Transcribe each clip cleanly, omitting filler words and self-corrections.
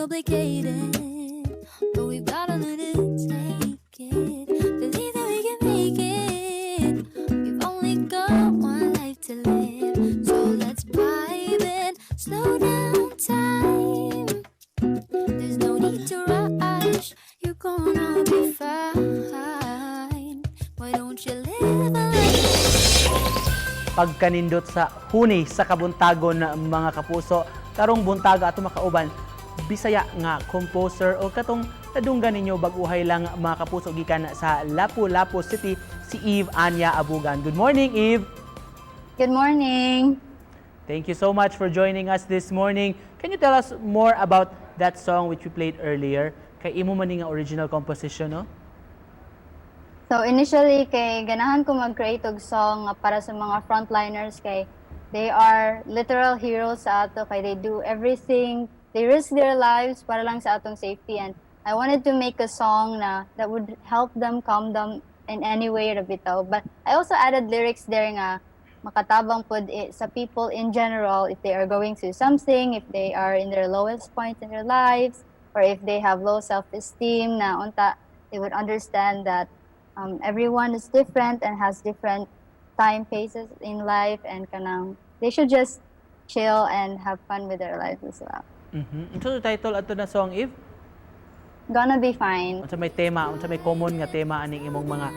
complicated, but we've gotta learn to take it. Believe that we can make it. We've only got one life to live, so let's vibe and slow down time. There's no need to rush. You're gonna be fine. Why don't you live a life? Pagkanindot sa huni sa kabuntagon, mga kapuso. Karong buntaga, ato makauban Bisaya nga composer o katong nadunggan ninyo bag-uhay lang, mga kapuso, gikan sa Lapu-Lapu City, si Eve Anya Abugan. Good morning, Eve. Good morning. Thank you so much for joining us this morning. Can you tell us more about that song which we played earlier? Kay imo man ni nga original composition, no? So initially, kay ganahan ko mag-create og song nga para sa mga frontliners kay they are literal heroes sa ato kay they do everything, they risk their lives para lang sa atong safety, and I wanted to make a song na that would help them calm them in any way ra bitaw. But I also added lyrics there nga makatabang pud sa people in general if they are going through something, if they are in their lowest point in their lives, or if they have low self-esteem, na unta they would understand that everyone is different and has different time paces in life and kanang they should just chill and have fun with their lives as well. Unsa title ato na song, Eve? Gonna Be Fine. Unsa may tema, unsa may common nga tema aning imong mga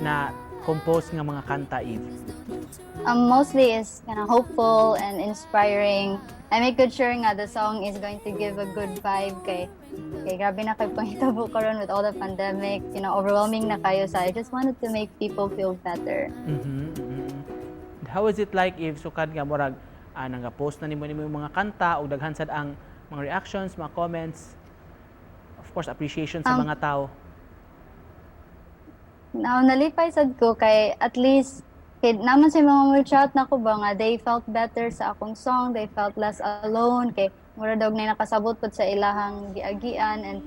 na compose nga mga kanta, Eve? Mostly is kind of hopeful and inspiring. I make good sure nga the song is going to give a good vibe kay grabe na kay panghitabo karon with all the pandemic, overwhelming na kayo, so I just wanted to make people feel better. How is it like, Eve, sukad nga murag nanga-post na nimo yung mga kanta ug daghan sad ang mga reactions, mga comments, of course appreciation sa mga tao? Now, nalipay sad ko kay at least kay naman sa mga mo chat nako ba nga they felt better sa akong song, they felt less alone kay mura daw na nakasabot pud sa ilahang giagian, and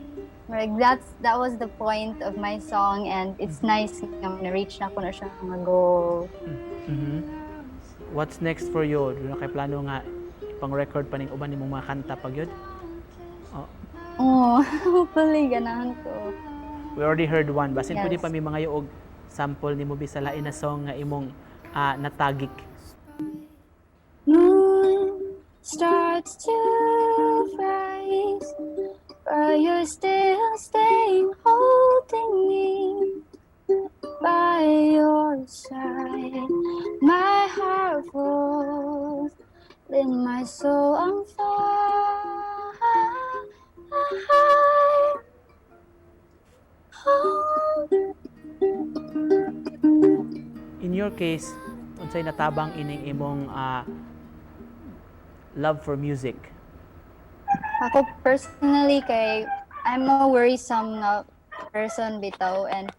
murag that was the point of my song, and it's nice nga na-reach na ko na siya nga goal. What's next for you? Duna kay plano nga ipang-record pa ning uban nimong mga kanta pag yun? Oh, Oh, hopefully ganahan ko. We already heard one. Basin pwede pa mi mga og sample nimo bisa lain na song nga imong natagik. Moon starts to rise, but you're still staying, holding me by your side. My heart falls, lit my soul on fire. Oh. In your case, unsay natabang ining imong love for music? Ako personally, kay I'm a worrisome nga person bitaw, and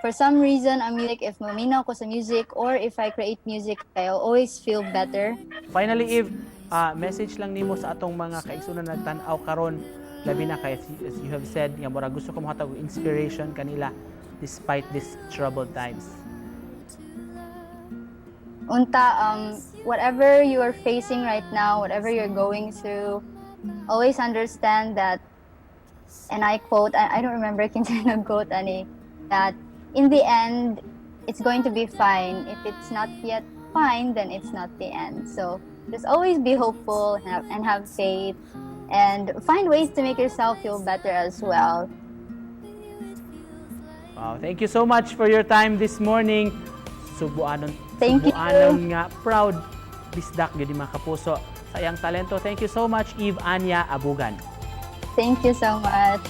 for some reason ang music, if maminaw ko sa music or if I create music, I'll always feel better. Finally, Eve, message lang nimo sa atong mga kaigsunan nagtan-aw karon, labi na kay as you have said nga murag gusto ko mohatag og inspiration kanila despite these troubled times. Unta, whatever you are facing right now, whatever you're going through, always understand that, and I quote, I don't remember kinsa nag-quote ani, that in the end, it's going to be fine. If it's not yet fine, then it's not the end. So just always be hopeful and have faith and find ways to make yourself feel better as well. Wow, thank you so much for your time this morning. Subuanon, Thank you. Subuanon nga proud bisdak gyud ni, mga kapuso, sa iyang talento. Thank you so much, Eve Anya Abugan. Thank you so much.